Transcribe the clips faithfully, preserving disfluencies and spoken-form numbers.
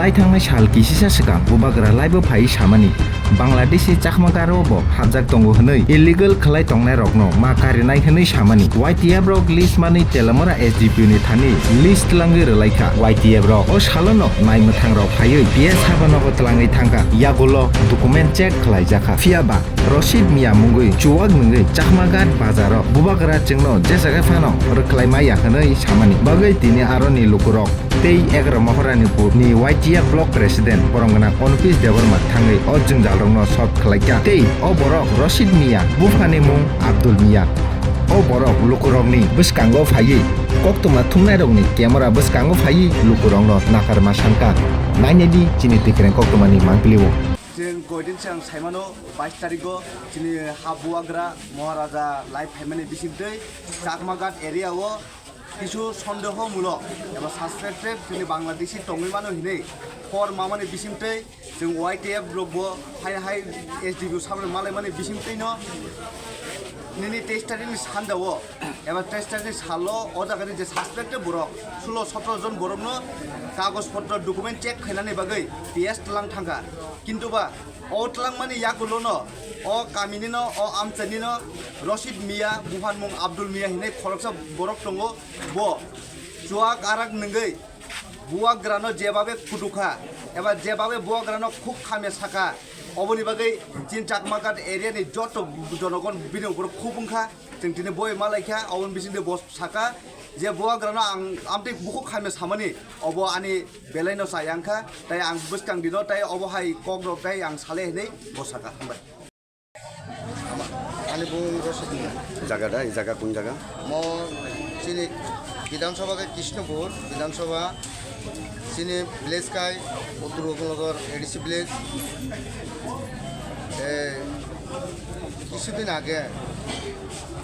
Lai thangnai sal kisisa swkang Bubagra laibo phaiwi samani, Bangladeshi Chakma Garo bo hapjak tongo hwnwi illegal khlai tongnairokno ma karinai hwnwi samani. Y T F rok list manwi Telamura S D P O ni thani list twlangwi rwlaikha. Y T F rok o salono naimwthangrok phaiwi P S habanogo twlangwi thangkha, yagulo document check khlaijakha. Phiyaba Rashid Mia mungwi chuwak nungwi Chakmaghat bazaro Bubagra chwngno je jaga phano rwkhlai maya hwnwi samani bagwi tini aroni lukurok tei Egaromohorani Purni Y T F Block President boromgwnang Onpis Debbarma thangwi o jwngjalrokno solve khlaikha tei o borok Rashid Mia buphani mung Abdul Mia. O borok lukurokni bwskango phaiwi koktwma thumnairokni camera bwskango phaiwi lukurokno nakarma sankha. Nainani chini Tikreng koktwmani mangpili-o. Chwng koidin chwng saimano bais tarigo chini ha Bubagra Maharaja lai phaimani bisingtwi Chakmaghat area o kisu sondeho mulok eba suspected chini Bangladeshi tongwi mano hinwi khobor mamani bisingtwi chwng Y T F rokbo hai hai S D P O samrok malaimani bisingtwino nini teis tarikni sandao eba teis tarikni salo o jagani je suspected borok sulo sotro jon borokno kagoj potro document check khainani bagwi P S twlang thangkha. Kintu ba o twlangmani yagulono o kaminino o amchainino Rashid Mia, buphanmung Abdul Mia hinwi khoroksa borok tongo. Bo chuwak arak nungwi Bubagrano jebabe kutukha eba jebabe Bubagrano khuk khamya sakha, oboni bagwi chini Chakmaghat area ni joto jonogon bini upor khuk wngkha. Chwng tini boi malaikha, oboni bisingtwi bo sakha je Bubagrano ang amtwi bukhuk khamya samani, obo ani belaino chaya wngkha, tai ang bwskang dino tai obo hai kokrok tai ang sale hinwi bo sakha. Hambai. Ani bung Rosok Mia. Jaga da, i jaga kun jaga? Mo chini Bidhan Sabha ke Krishnapur, Bidhan Sabha chini village kai Uttor Gopalnagar A D C village. Eh, kisudin age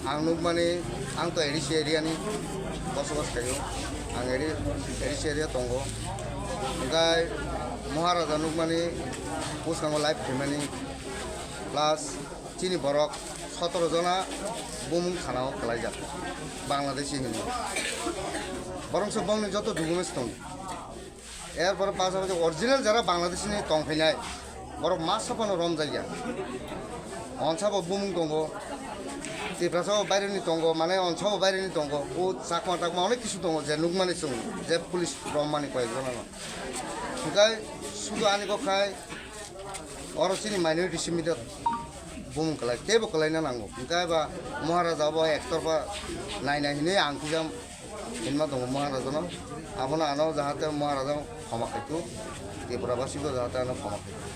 ang nukmani, ang to A D C area ni bosobas khaio, ang A D C area tongo. Hingkai Maharaja nukmani bwskango live khaimani. Plus chini borok sotoro jona bumung thanao kwlaijak, Bangladeshi hinwi. Borok se bongni joto documents tongo. Erpore pasapasi original jara Bangladeshi ni tongphainai borok masa phano romjakya. Onsa bo bumung tongo, Tiprasa bo baireni tongo, mane onsa bo baireni tongo, o Chakma Takma onek kisu tongo je nukmani chwng, je police rommani koyek jonano. Hingkai sudu ani kok khai Oro chini minority simi de bumung kwlai, teibo kwlaina nango. Hingke ba Maharaja bo ektorpha naina hinwi ang kisa hinma tongo Maharajano. Abono ano jahate Maharaja khoma khaithu, Tripura basibo jahate ano khoma khaithu.